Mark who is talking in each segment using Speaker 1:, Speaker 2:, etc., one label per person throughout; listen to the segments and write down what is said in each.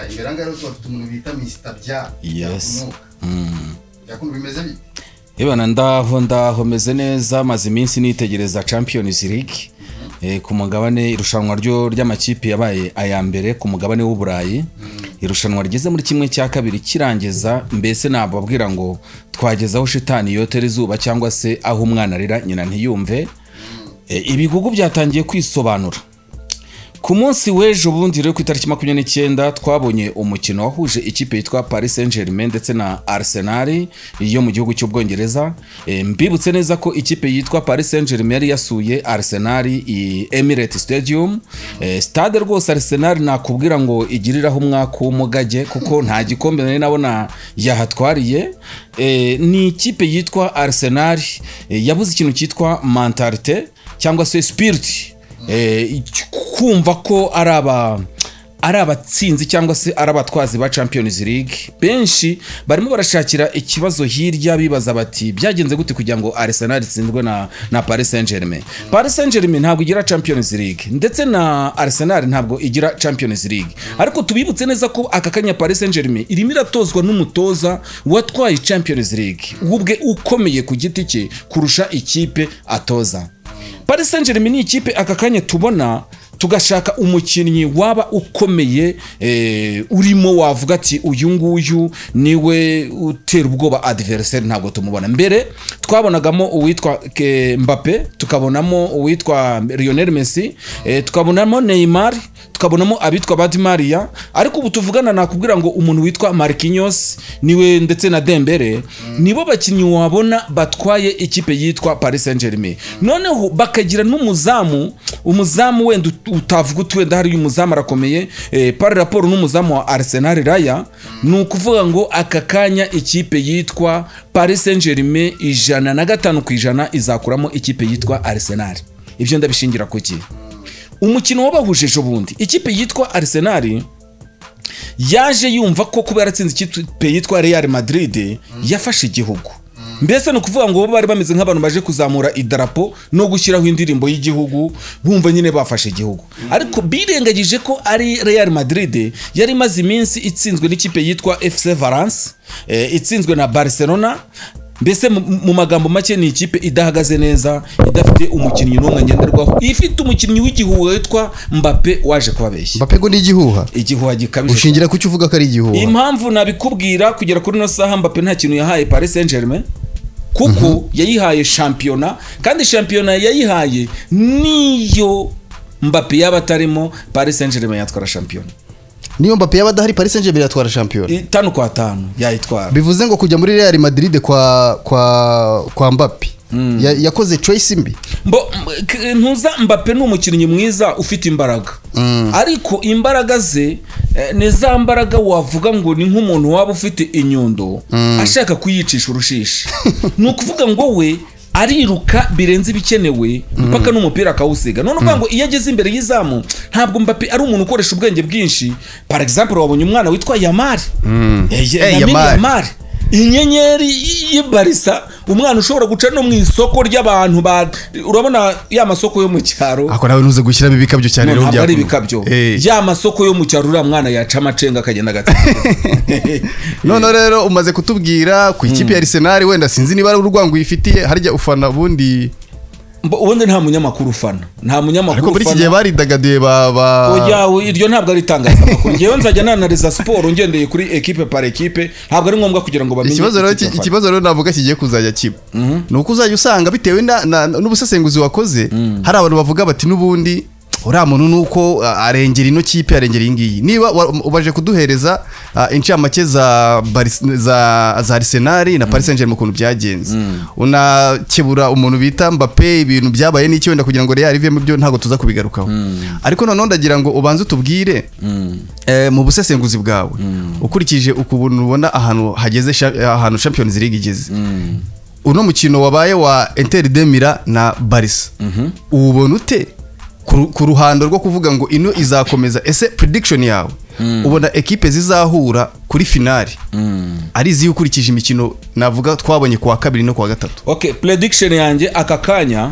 Speaker 1: Imbere ahangaha rero tuhafite umuntu bita Mr. Bya.
Speaker 2: Yes.
Speaker 1: Byakuntu bimeze bite?
Speaker 2: Ebana, ndaho meze neza, maze iminsi nitegereza Champions League ku mugabane, irushanwa ryo ry'amakipe yabaye aya mbere ku mugabane w'Uburayi. Irushanwa rigeze muri 1/2 kirangiza, mbese nababwira ngo twageze aho shitani yotera izuba cyangwa se aho umwana arira nyina ntiyumve. Ibigugu byatangiye kwisobanura. Ku munsi w'ejo bundi rero ku itariki 29 twabonye umukino wahuje ikipe yitwa Paris Saint-Germain ndetse na Arsenal yo mu gihugu cy'Ubwongereza. Mbibutse neza ko ikipe yitwa Paris Saint-Germain yari yasuye Arsenal i Emirates Stadium. Stade rwose Arsenal nakubwira ngo igiriraho umwaka w'umugage kuko nta gikombe nari nabona yahatwariye. Ni ikipe yitwa Arsenal yabuze ikintu cyitwa mentalite cyangwa se spirit, kumva ko ari abatsinzi cyangwa se ari abatwazi ba Champions League. Benshi barimo barashakira ikibazo hirya, bibaza bati byagenze gute kugira ngo Arsenal itsindwe na Paris Saint-Germain. Paris Saint-Germain ntabwo igira Champions League ndetse na Arsenal ntabwo igira Champions League, ariko tubibutse neza ko aka kanya Paris Saint-Germain irimo iratozwa n'umutoza watwaye Champions League ubwe ukomeye ku giti cye kurusha ikipe atoza. Paris Saint-Germain ni ikipe aka kanya tubona tugashaka umukinnyi waba ukomeye, urimo wavuga ati uyu nguyu niwe utera ubwoba adversaire, ntabwo tumubona. Mbere twabonagamo uwitwa Mbappe, tukabonamo uwitwa Lionel Messi, tukabonamo Neymar, tukabonamo abitwa ba Di Maria, ariko ubu tuvugana nakubwira ngo umuntu witwa Marquinhos niwe ndetse na Dembele nibo bakinnyi wabona batwaye ikipe yitwa Paris Saint-Germain. Noneho bakagira n'umuzamu, umuzamu wenda utavuga uti wenda hari umuzamu arakomeye, par rapport n'umuzamu wa Arsenal Raya. Ni ukuvuga ngo aka kanya ikipe yitwa Paris Saint-Germain 105% izakuramo ikipe yitwa Arsenal. Ibyo ndabishingira kuki? Umukino wabahuje ejo bundi, ikipe yitwa Arsenal yaje yumva ko kuba yaratsinze ikipe yitwa Real Madrid yafashe igihugu. Mbese ni ukuvuga ngo bo bari bameze nk'abantu baje kuzamura idarapo no gushyiraho indirimbo y'igihugu, bumva nyine bafashe igihugu. Ariko birengagije ko ari Real Madrid yari imaze iminsi itsinzwe n'ikipe yitwa FC Valence, itsinzwe na Barcelona. Mbese mu magambo make ni ikipe idahagaze neza, idafite umukinnyi n'umwe ngenderwaho, ifite umukinnyi w'igihuha witwa Mbappe waje kubabeshya.
Speaker 1: Mbappe ngo ni igihuha?
Speaker 2: Igihuha gikabije.
Speaker 1: Ushingira kuki uvuga ko ari igihuha?
Speaker 2: Impamvu nabikubwira, kugera kuri no saha Mbappe nta kintu yahaye Paris Saint-Germain, kuko yayihaye shampiyona, kandi shampiyona yayihaye niyo Mbappe yaba atarimo Paris Saint-Germain yatwara shampiyona.
Speaker 1: Niyo Mbappe yaba adahari Paris Saint-Germain yatwara shampiyona.
Speaker 2: 5-5 yayitwara.
Speaker 1: Bivuze ngo kujya muri Real Madrid kwa Mbappe yakoze choice mbi.
Speaker 2: Ntuza Mbappe ni umukinnyi mwiza ufite imbaraga. Ariko imbaraga ze ni za mbaraga wavuga ngo ni nk'umuntu waba ufite inyundo ashaka kuyicisha urushishi. Ni ukuvuga ngo we ariruka birenze ibikenewe mpaka n'umupira akawusiga. None uvuga ngo iyo ageze imbere y'izamu ntabwo Mbappe ari umuntu ukoresha ubwenge bwinshi. Par exemple wabonye umwana witwa Yamal. Yamal inyenyeri y'ibarisa, umwana ushobora guca no mu isoko ry'abantu, urabona ya masoko yo mu cyaro.
Speaker 1: Ako nawe ntuze gushyiramo ibikabyo cyane rero
Speaker 2: byakuru. Ari ibikabyo. Ya masoko yo mu cyaro uriya mwana yaca amacenga akagenda agatsinda.
Speaker 1: None rero umaze kutubwira ku ikipe ya Arsenal, wenda sinzi niba ari urwango uyifitiye, harya ufana bundi.
Speaker 2: Ubundi nta munyamakuru ufana. Nta munyamakuru
Speaker 1: ufana. Ariko muri iki gihe baridagaduye ba
Speaker 2: Oya, iryo ntabwo ari itangazamakuru. Ngewe nzajya nanariza siporo ngendeye kuri equipe par equipe, ntabwo ari ngombwa kugira ngo bamenye.
Speaker 1: Ikibazo rero navuga kigiye kuzajya kiba. Ni uko uzajya usanga bitewe n'ubusesenguzi wakoze, hari abantu bavuga bati n'ubundi uriya muntu nuko arengera ino kipe, arengera iyi ngiyi. Niba ubaje kuduhereza incamake za Arsenal na Paris Saint-Germain ukuntu byagenze, unakebura umuntu bita Mbappe ibintu byabaye n'iki wenda kugira ngo Real ive mu byo ntago tuza kubigarukaho. Ariko noneho ndagira ngo ubanze utubwire mu busesenguzi bwawe ukurikije ukubuntu ubona ahantu hageze, ahantu Champions League igeze, uno mukino wabaye wa Inter de Milan na Barca, ubona ute ku ruhando rwo kuvuga ngo ino izakomeza? Ese prediction yawe ubona equipe zizahura Kuri finale ari izihe, ukurikije imikino navuga twabonye kuwa kabiri no kuwa gatatu?
Speaker 2: Okay, prediction yanjye aka kanya,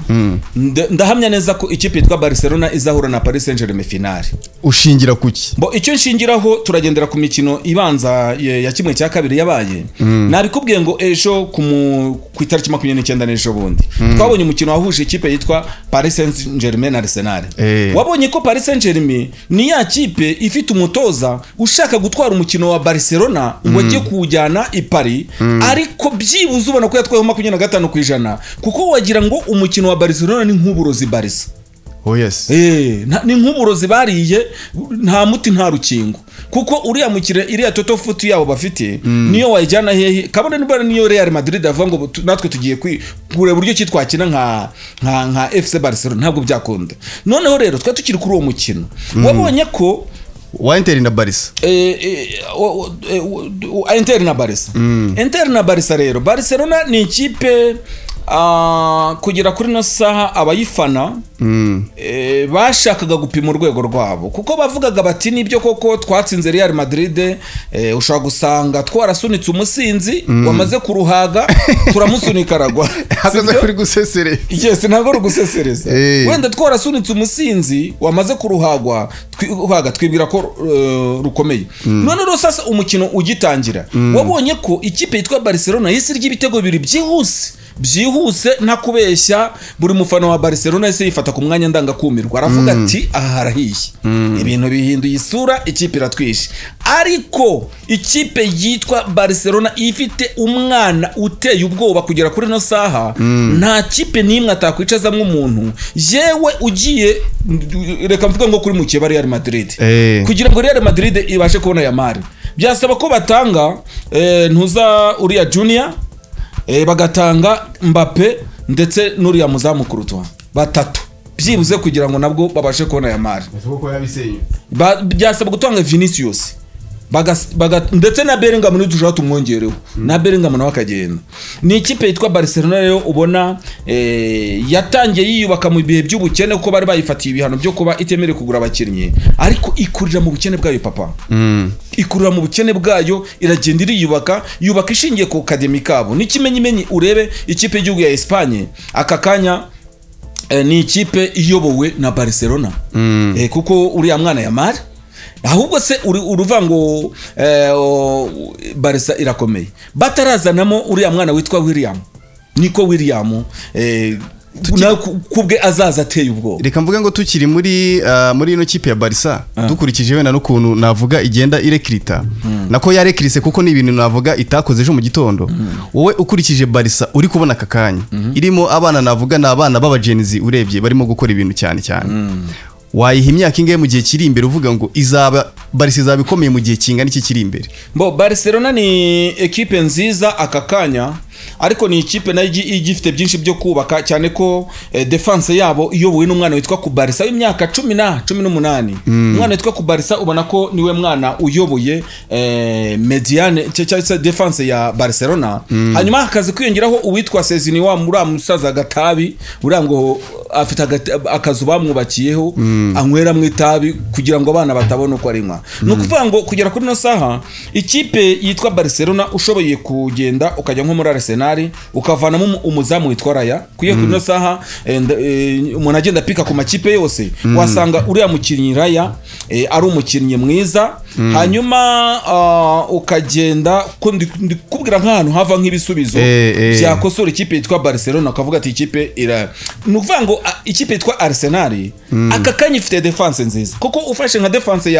Speaker 2: ndahamya neza ko ikipe yitwa Barcelona izahura na Paris Saint-Germain finale.
Speaker 1: Ushingira kuki?
Speaker 2: Bo, icyo nshingiraho, turagendera ku mikino ibanza ya 1/2 yabaye. Nabikubwiye ngo ejo ku itariki 29, n'ejo bundi, twabonye umukino wahuje ikipe yitwa Paris Saint-Germain na Arsenal. Wabonye ko Paris Saint-Germain ni ya kipe ifite umutoza ushaka gutwara umukino wa Barcelona ngo ajye kuwujyana i Paris, ariko byibuze ubona ko yatwayeho 25%, kuko wagira ngo umukino wa Barcelona ni nk'uburozi Barca.
Speaker 1: Oh yes.
Speaker 2: Ni nk'uburozi bariye, nta muti nta rukingo, kuko uriya mukire, iriya toto foot yabo bafite, niyo wayijyana hehe, kabone niba niyo Real Madrid avuga ngo natwe tugiye kureba uburyo ki twakina nka FC Barcelona, ntabwo byakunda. Noneho rero twari tukiri kuri uwo mukino, wabonye ko
Speaker 1: wa Inter na Barca.
Speaker 2: Inter na Barca. Inter na Barca rero, Barcelona ni ikipe kugera kuri ino saha abayifana bashakaga gupima urwego rwabo, kuko bavugaga bati: "Nibyo koko twatsinze Real Madrid, ushobora gusanga twarasunitse umusinzi wamaze kuruhaga, turamusunika aragwa."
Speaker 1: Hakoze
Speaker 2: Sibyo?
Speaker 1: kuri gusesere.
Speaker 2: Yes, ntabwo ari ugusesereza. Wenda twarasunitse umusinzi wamaze kuruhagwa, uhaga, twibwira ko rukomeye. None rero sasa umukino ugitangira, wabonye ko ikipe yitwa Barcelona yahise irya ibitego bibiri byihuse byihuse. Nta kubeshya, buri mufana wa Barcelona yahise yifata ku mwanya ndangakumirwa, aravuga ati: "Aha harahiye, ibintu bihinduye isura, ikipe iratwishe." Ariko ikipe yitwa Barcelona ifite umwana uteye ubwoba kugera kuri ino saha, nta kipe n'imwe atakwicazamo umuntu. Yewe, ugiye, reka mvuge ngo kuri mukeba Real Madrid, kugira ngo Real Madrid ibashe kubona Yamal, byasaba ko batanga ntuza uriya Junior, bagatanga Mbappe ndetse n'uriya muzamu Courtois, batatu byibuze, kugira ngo nabwo babashe kubona Yamal. Byasaba gutanga Vinicius, ndetse na Bellingham nidushaka tumwongereho na Bellingham nawe akagenda. Ni ikipe yitwa Barcelona rero ubona yatangiye yiyubaka mu bihe by'ubukene, kuko bari bayifatiye ibihano byo kuba itemerewe kugura abakinnyi, ariko ikurira mu bukene bwayo, papa, ikurira mu bukene bwayo, iragenda iriyubaka, yubaka ishingiye ku academy kabo. N'ikimenyimenyi, urebe ikipe y'igihugu ya Espagne aka kanya, ni ikipe iyobowe na Barcelona, kuko uriya mwana Yamal. Ahubwo se uruva ngo Barca irakomeye batarazanamo uriya mwana witwa William, niko William, nawe kubwe azaza ateye ubwoba.
Speaker 1: Reka mvuge ngo tukiri muri ino kipe ya Barca, dukurikije wenda n'ukuntu navuga igenda irekirita, nako yarekirise, kuko ni ibintu navuga itakoze ejo mu gitondo. Wowe ukurikije Barca uri kubona aka kanya irimo abana, navuga ni abana b'aba Gen Z, urebye barimo gukora ibintu cyane cyane, wayiha imyaka ingahe mu gihe kiri imbere, uvuga ngo izaba Barca izaba ikomeye mu gihe kingana iki kiri imbere?
Speaker 2: Bo, Barcelona ni ekipe nziza aka kanya, ariko ni ikipe nayo igifite byinshi byo kubaka, cyane ko defense yabo iyobowe n'umwana witwa Cubarsi w'imyaka 18. Umwana witwa Cubarsi ubona ko niwe mwana uyoboye médiane cyangwa se defense ya Barcelona. Hanyuma hakaza kwiyongeraho uwitwa Szczesny, wa muri musaza gatabi uriya, ngo afite akazu bamwubakiyeho anyweramo itabi kugira ngo abana batabona uko arinywa. Ni ukuvuga ngo kugera kuri ino saha ikipe yitwa Barcelona, ushoboye kugenda ukajya nko muri Arsenal ukavanamo umuzamu witwa Raya, kuko kuri ino saha umuntu agenda apika ku makipe yose, wasanga uriya mukinnyi Raya ari umukinnyi mwiza. Hanyuma ukagenda ko ndi kubwira nk'ahantu hava nk'ibisubizo byakosora ikipe yitwa Barcelona, ukavuga ati ikipe ira, ni ukuvuga ngo ikipe yitwa Arsenal aka kanya ifite defense nziza, kuko ufashe nka defense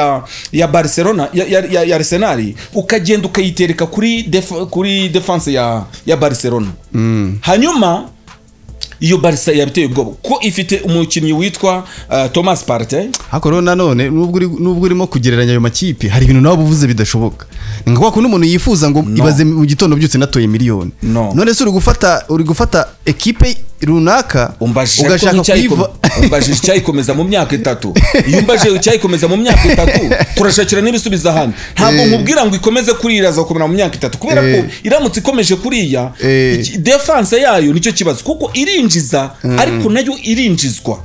Speaker 2: ya Barcelona ya Arsenal, ukagenda ukayitereka kuri defense ya Barcelona, hanyuma iyo Barca yabiteye ubwoba ko ifite umukinnyi witwa Thomas Partey.
Speaker 1: Ariko rero nanone nubwo urimo kugereranya ayo makipe, hari ibintu nawe uvuze bidashoboka. Ni nka kwa kundi umuntu yifuza ngo ibaze mu gitondo byutse natoye miliyoni.
Speaker 2: No.
Speaker 1: None se uri gufata ekipe runaka
Speaker 2: Umbajije ariko
Speaker 1: ugashaka kuyiva
Speaker 2: umbajije icyayikomeza mu myaka 3. Iyo umbajije icyayikomeza mu myaka 3, turashakira n'ibisubizo ahandi. Ntabwo nkubwira ngo ikomeze kuriya, iraza gukomera mu myaka 3, kubera ko iramutse ikomeje kuriya, defense yayo nicyo kibazo, kuko irinjiza ariko nayo irinjizwa.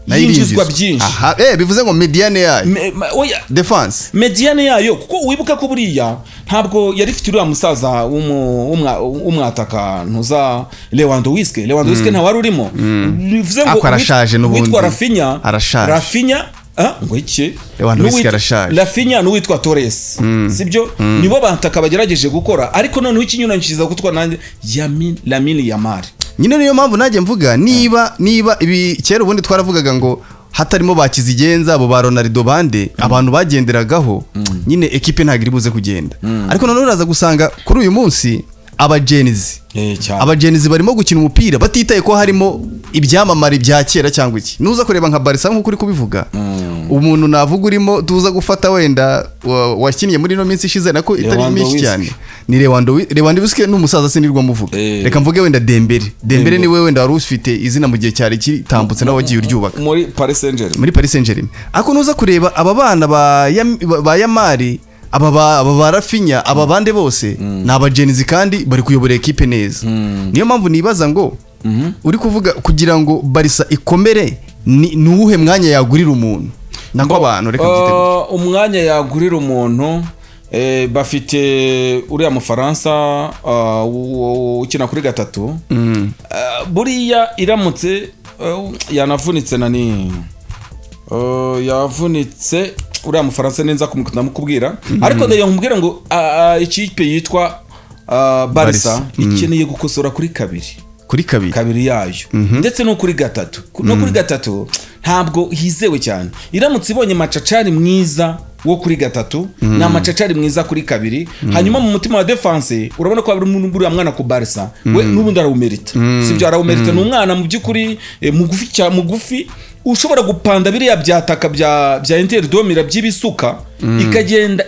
Speaker 2: Yinjizwa byinshi.
Speaker 1: Aha, bivuze ngo mediane yayo.
Speaker 2: Oya,
Speaker 1: defense.
Speaker 2: Mediane yayo, kuko wibuka ko buriya ntabwo yari ifite uriya musaza w'umwataka ntuza Lewandowski. Lewandowski nta wari urimo. Bivuze ngo
Speaker 1: arashaje n'ubundi.
Speaker 2: Witwa Rafinha,
Speaker 1: arashaje.
Speaker 2: Rafinha ngo iki?
Speaker 1: Lewandowski arashaje.
Speaker 2: Rafinha n'uwitwa Torres. Sibyo? Nibo bantaka bagerageje gukora, ariko noneho ikinyuranyo kiza gutwa nanjye Lamine Yamal.
Speaker 1: Nyine niyo mpamvu najye mvuga niba ibi kera ubundi twaravugaga ngo hatarimo bakizigenza abo ba Ronaldo bande abantu bagenderagaho, nyine ekipe ntago iri buze kugenda. Ariko none uraza gusanga kuri uyu munsi abagenizi abagenizi barimo gukina umupira batitaye ko harimo ibyamamare bya kera cyangwa iki. Nuza kureba nka Barca nkuko uri kubivuga, umuntu navuga urimo tuza gufata wenda wakinnye muri no minsi ishize nako itari myinshi cyane ni Lewandowski n'umusaza sinirwa muvuga. Reka mvuge wenda Dembele niwe wenda wari ufite izina mu gihe cyari kitambutse nawe wagiye uryubaka
Speaker 2: muri Paris Saint-Germain.
Speaker 1: Muri Paris Saint-Germain. Ako nuza kureba aba bana ba Yamari, aba ba Rafinha, aba bande bose ni abagenizi kandi bari kuyobora ekipe neza. Niyo mpamvu nibaza ngo uri kuvuga kugira ngo Barca ikomere ni uwuhe mwanya yagurira umuntu nako abantu reka mbyite gutyo.
Speaker 2: Umwanya yagurira umuntu, bafite uriya Mufaransa ukina kuri gatatu. Buriya iramutse yanavunitse nani yavunitse uriya Mufaransa neza kumukubwira, ariko ndayo nkubwira ngo ikipe yitwa Barca ikeneye gukosora kuri kabiri.
Speaker 1: Kuri kabiri
Speaker 2: yayo ndetse no kuri gatatu. No kuri gatatu ntabwo hizewe cyane. Iramutse ibonye macacari mwiza wo kuri gatatu na macacari mwiza kuri kabiri, hanyuma mu mutima wa defense urabona ko buri mwana ku Barca we n'ubundi arawumerita. Sibyo, arawumerita ni umwana mu by'ukuri mugufi cya mugufi ushobora gupanda biriya byataka bya Inter Domira by'ibisuka ikagenda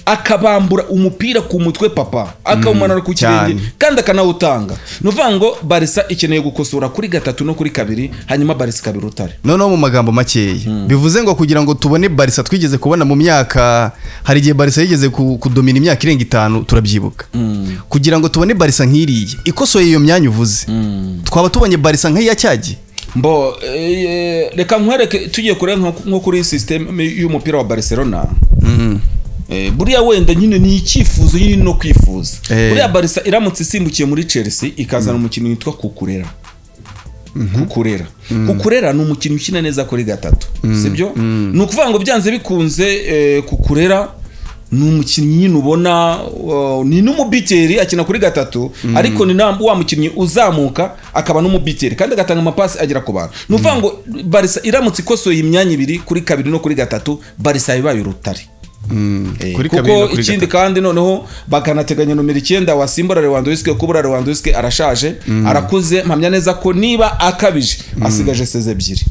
Speaker 2: akabambura umupira ku mutwe papa akawumanura ku kirenge kandi akanawutanga. Nuvuga ngo Barca ikeneye gukosora kuri gatatu no kuri kabiri, hanyuma Barca kabiri utare.
Speaker 1: Noneho mu magambo makeya bivuze ngo kugira ngo tubone Barca twigeze kubona mu myaka, hari igihe Barca yigeze kudomina imyaka irenga 5 turabyibuka. Kugira ngo tubone Barca nk'iriya ikosoye iyo myanya uvuze, twaba tubonye Barca nk'iya cyagi.
Speaker 2: Mbo reka nkwereke tugiye kure nko kuri system y'umupira wa Barcelona. Buriya wenda nyine ni icyifuzo nyine no kwifuza. Buriya Barca iramutse isimbukiye muri Chelsea ikazana umukinnyi witwa Kukurera. Kukurera ni umukinnyi ukina neza kuri gatatu. Sibyo? Ni ukuvuga ngo byanze bikunze Kukurera ni umukinnyi nyine ubona ni n'umubiteri akina kuri gatatu, ariko ni wa mukinnyi uzamuka akaba n'umubiteri kandi agatanga amapasi agera ku bantu. Ni ukuvuga ngo Barca iramutse ikosoye imyanya ibiri kuri kabiri no kuri gatatu, Barca ibaye urutare. Kuko ikindi kandi noneho bakanateganya nomero 9 wasimbura Lewandowski, kubura Lewandowski arashaje, arakuze, mpamya neza ko niba akabije asigaje seze ebyiri.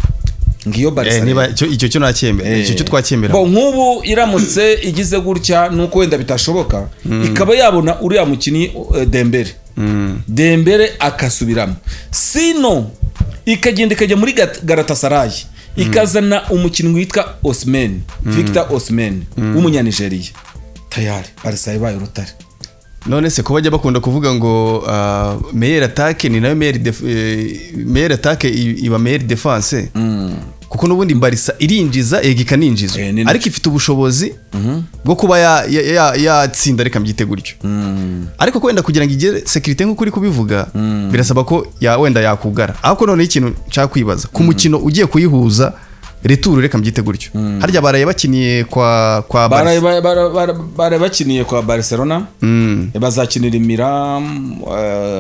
Speaker 2: Ngiyo Barca
Speaker 1: niba icyo cyo nacyemera, icyo cyo twacyemera.
Speaker 2: Bo nk'ubu iramutse igize gutya nuko wenda bitashoboka, ikaba yabona uriya mukinnyi Dembele. Dembele akasubiramo. Sino ikagenda ikajya muri Galatasaray ikazana umukinnyi witwa Osimhen, Victor Osimhen w'umunyanigeriya. Tayari Barca ibaye urutare.
Speaker 1: None se ko bajya bakunda kuvuga ngo meilleure attaque ni nayo meilleure attaque iba meilleure defense, kuko n'ubundi Barca irinjiza ega ikaninjizwa, ariko ifite ubushobozi bwo kuba yatsinda reka mbyite gutyo. Ariko kwenda kugira ngo igere security nkuko uri kubivuga birasaba ko ya wenda yakugara. Ariko none ikintu nshaka kwibaza ku mukino ugiye kuyihuza retour reka mbyite gutyo, harya baraye bakiniye kwa Barca,
Speaker 2: baraye bakiniye kwa Barcelona, bazakinira Milan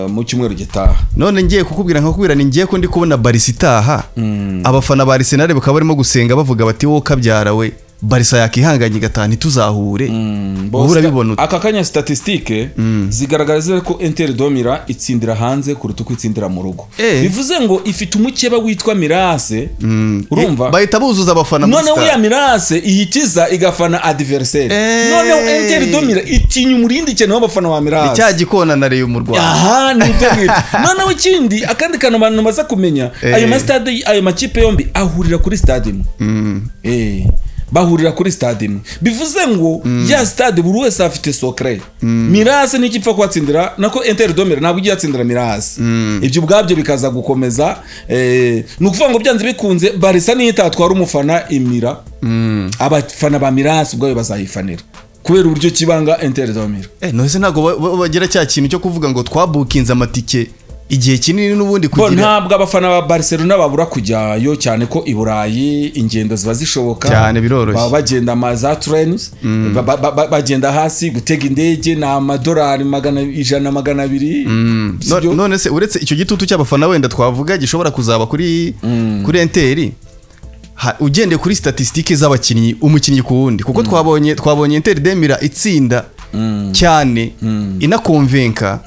Speaker 2: mu cyumweru gitaha.
Speaker 1: None ngiye kukubwira nkakubwira ni ngiye ko ndi kubona Barca itaha, abafana ba Arsenal bakaba barimo gusenga bavuga bati wowe kabyara we Barca yakihanganye gatanu ntituzahure. Wowe urabibona
Speaker 2: aka kanya statistique zigaragaza ko Inter Domira itsindira hanze kuruta uko itsindira mu rugo. Bivuze ngo ifite umukeba witwa Mirase, urumva
Speaker 1: bahita buzuza abafana
Speaker 2: muri stade. None uya Mirase ihitiza igafana adversaire. None Inter Domira itinya umurindi cyane w'abafana wa Mirase.
Speaker 1: Icya gikona na Rayon mu Rwanda.
Speaker 2: Aha ni ibyo ngibyo. None ikindi akandi kantu abantu baza kumenya, ayo ma stade ayo makipe yombi ahurira kuri stade imwe. Bahurira kuri stade imwe, bivuze ngo ya stade buri wese afite secret. Milan ntigipfa kubatsindira, nako Inter de Milan ntabwo igiye yatsindira Milan. Ibyo ubwabyo bikaza gukomeza, ni ukuvuga ngo byanze bikunze Barca niyo itatwara umufana imira, abafana ba Milan ubwabo bazayifanira kubera uburyo kibanga Inter de Milan.
Speaker 1: None se ntabwo bagira cya kintu cyo kuvuga ngo twabukinze amatike igihe kinini n'ubundi kugira?
Speaker 2: Ntabwo abafana ba Barcelona babura kujyayo, cyane ko i Burayi ingendo ziba zishoboka
Speaker 1: cyane, biroroshye.
Speaker 2: Baba bagenda ama trains, bagenda hasi, gutega indege ni amadolari 100, 200.
Speaker 1: None se uretse icyo gitutu cy'abafana wenda twavuga gishobora kuzaba kuri Inter, ugendeye kuri statistique z'abakinnyi, umukinnyi ku wundi, kuko twabonye Inter de Milan itsinda cyane inakonvenka,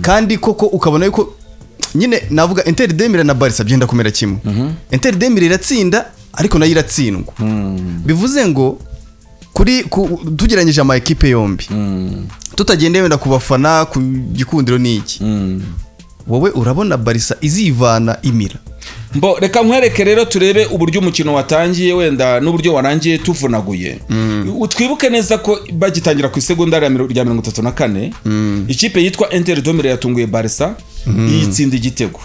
Speaker 1: kandi koko ukabona yuko nyine navuga Inter de Milan na Barca byenda kumera kimwe. Inter de Milan iratsinda ariko nayo iratsindwa. Bivuze ngo kuri tugereranyije ama equipe yombi, tutagendeye wenda ku bafana, ku gikundiro n'iki, wowe urabona Barca izivana imira?
Speaker 2: Mbo reka nkwereke rero, turebe uburyo umukino watangiye wenda n'uburyo warangiye tuvunaguye. Twibuke neza ko bagitangira ku isegonda rya 34, ikipe yitwa Inter de Milan yatunguye Barca yitsinda igitego.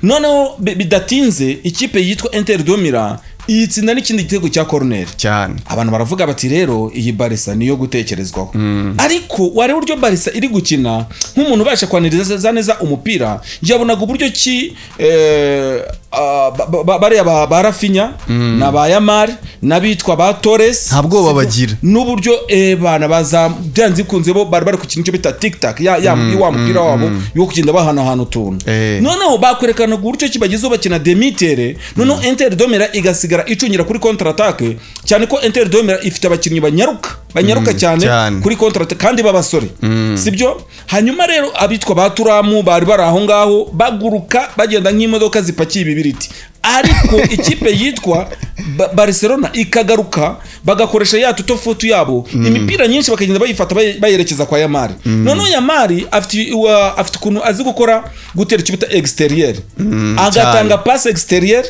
Speaker 2: Noneho bidatinze ikipe yitwa Inter de Milan yitsinda n'ikindi gitego cya corner
Speaker 1: cyane.
Speaker 2: Abantu baravuga bati rero iyi Barca niyo gutekerezwaho. Ariko wari uburyo Barca iri gukina, nk'umuntu ubasha kwaniriza neza umupira, yabonaga uburyo ki bariya ba Rafinha na ba Yamal n'abitwa ba Torres
Speaker 1: ntabwo babagira,
Speaker 2: n'uburyo bana baza byanze bikunze bo bari bari ku kintu cyo bita tic tac, ya wa mupira wabo yo kugenda bahanahana utuntu. Noneho bakwerekana uburyo ki bagize bakina demitere, noneho Inter de Milan igasigara icungira kuri contre attaque, cyane ko Inter de Milan ifite abakinnyi banyaruka cyane kuri contre attaque kandi babasore, sibyo? Hanyuma rero abitwa ba Turamu bari bari aho ngaho baguruka bagenda nk'imodoka zipakiye ibibiriti, ariko ikipe yitwa Barcelona ikagaruka bagakoresha ya tutofutu yabo, imipira nyinshi bakagenda bayifata bayerekeza kwa Yamal. Noneho Yamal afite ukuntu azi gukora gutera icyo bita exterieur, agatanga passe exterieur,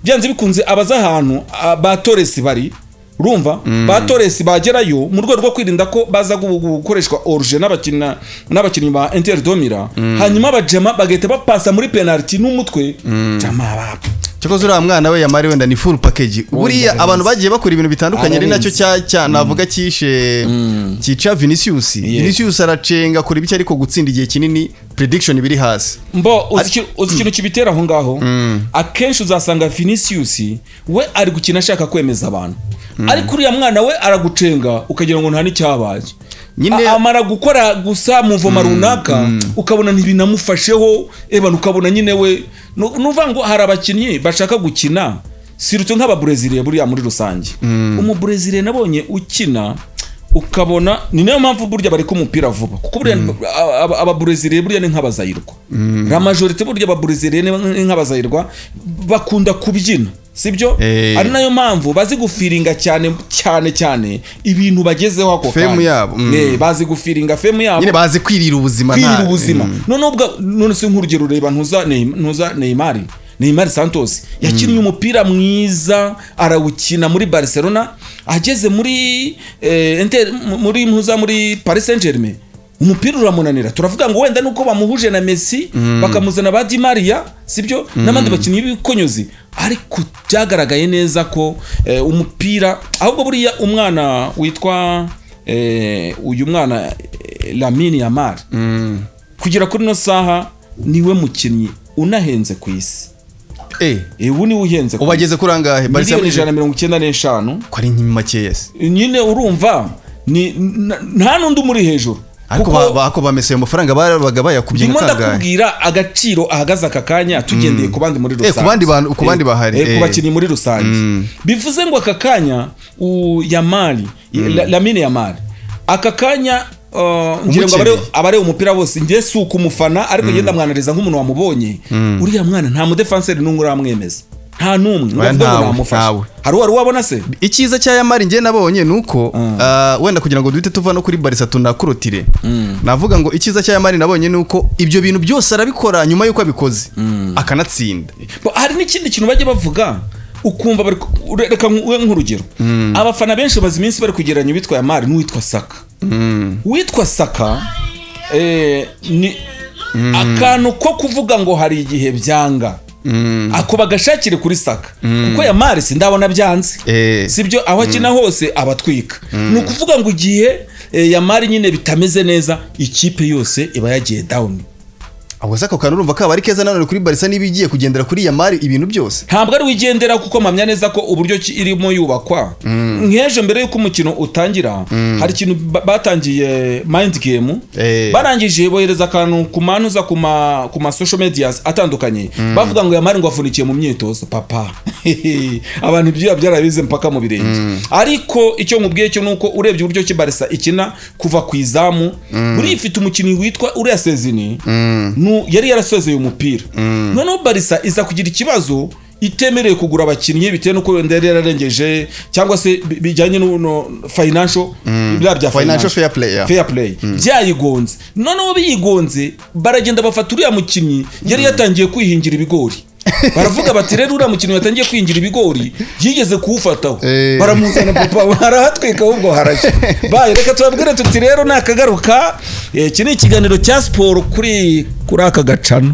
Speaker 2: byanze bikunze abaza ahantu ba Torres bari, urumva ba Torres bagerayo mu rwego rwo kwirinda ko baza gukoreshwa orge n'abakinnyi ba Inter de Milan, hanyuma abajama bagahita bapasa muri penalty n'umutwe jama babo.
Speaker 1: Cyakoze uriya mwana we Yamal wenda ni full package. Buriya abantu bagiye bakora ibintu bitandukanye, ari nacyo cya navuga cyishe cyica Vinicius. Vinicius aracenga kuri bike, ariko gutsinda igihe kinini prediction biri hasi.
Speaker 2: Mbo uzi ikintu kibitera aho ngaho, akenshi uzasanga Vinicius we ari gukina ashaka kwemeza abantu, ariko uriya mwana we aragucenga ukagira ngo nta n'icyabaye. Amara gukora gusa muvoma runaka ukabona ntibinamufasheho, ebana ukabona nyine we nuvuga ngo hari abakinnyi bashaka gukina siruto nk'ababreziliya buriya muri rusange. Umubreziliya nabonye ukina ukabona ni nayo mpamvu burya bari ku mupira vuba, kuko burya ababreziliya burya ni nk'abazayirwa. La majorité burya ababreziliya ni nk'abazayirwa, bakunda kubyina, sibyo? Ari nayo mpamvu bazi gufiringa cyane cyane cyane ibintu bagezeho ako
Speaker 1: femu yabo.
Speaker 2: Bazi gufiringa femu yabo
Speaker 1: nyine, bazi kwirira ubuzima,
Speaker 2: kwirira ubuzima. None ubwo none se nk'urugero reba ntuza Neymar Santos yakinnye umupira mwiza arawukina muri Barcelona, ageze muri Inter, muri mpuza muri Paris Saint-Germain umupira uramunanira. Turavuga ngo wenda nuko bamuhuje na Messi bakamuzana ba Di Maria, sibyo, n'abandi bakinnyi b'ikonyozi, ariko byagaragaye neza ko umupira ahubwo buriya umwana witwa uyu mwana Lamine Yamal kugera kuri no saha niwe mukinnyi unahenze ku isi. Ubu niwe uhenze.
Speaker 1: Ubageze kuri angahe?
Speaker 2: Barca 195
Speaker 1: ko ari make yes.
Speaker 2: Nyine urumva ni nta nundi muri hejuru.
Speaker 1: Ariko bako bameseye amafaranga barabaga bayakubye
Speaker 2: nkangahe. Ndimo ndakubwira agaciro ahagaze aka kanya tugendeye ku bandi muri rusange.
Speaker 1: Ku bandi bantu, ku bandi bahari.
Speaker 2: Ku bakinnyi muri rusange. Bivuze ngo aka kanya Yamal, Lamine Yamal aka kanya ngira ngo abare umupira bose ngiye suka umufana, ariko ngenda mwanariza nk'umuntu wamubonye. Uriya mwana nta mudefenseur n'umwe uramwemeza, nta n'umwe ngo namufasha. Hari uwari wabona se
Speaker 1: icyiza cya Yamal ngiye nabonye nuko wenda kugira ngo duhite tuva no kuri Barca tunakurotire, navuga ngo icyiza cya Yamal nabonye nuko ibyo bintu byose arabikora nyuma yuko abikoze akanatsinda.
Speaker 2: Hari n'ikindi kintu bajye bavuga Ukumva bari reka nk'urugero, abafana benshi bazi iminsi bari kugereranya uwitwa Yamal n'uwitwa Saka. Uwitwa Saka ni akantu ko kuvuga ngo hari igihe byanga, ako bagashakire kuri Saka, kuko Yamal sindabona byanze. Sibyo, aho akina hose abatwika. Ni ukuvuga ngo igihe Yamal nyine bitameze neza, ikipe yose iba yagiye down.
Speaker 1: Ubwo se ako kantu urumva kaba ari keza nanone kuri Barca niba igiye kugendera kuri Yamal ibintu byose?
Speaker 2: Ntabwo ari wigendera, kuko mpamya neza ko uburyo ki irimo yubakwa, nk'ejo mbere y'uko umukino utangira hari ikintu batangiye mind game. Barangije bohereza akantu ku manuza ku ma social medias atandukanye, bavuga ngo Yamal ngo avunikiye mu myitozo. Papa, abantu ibyuya byarabize mpaka mu birenge. Ariko icyo nkubwiye cyo nuko urebye uburyo ki Barca ikina kuva ku izamu, buriya ifite umukinnyi witwa uriya Szczęsny, yari yarasezeye umupira. Noneho Barca iza kugira ikibazo, itemerewe kugura abakinnyi bitewe n'uko wenda yari yararengeje, cyangwa se bijyanye no financial, bya
Speaker 1: Financial fair play, yeah.
Speaker 2: Fair play byayigonze. Noneho biyigonze, baragenda bafata uriya mukinnyi yari yatangiye kwihingira ibigori. Baravuga bati rero uriya mukinnyi watangiye kwihingira ibigori yigeze kuwufataho. Baramuzana, papa, barahatwika, ahubwo harashya. Baye reka tubabwire tuti rero nakagaruka. Iki ni ikiganiro cya siporo kuri aka gacano.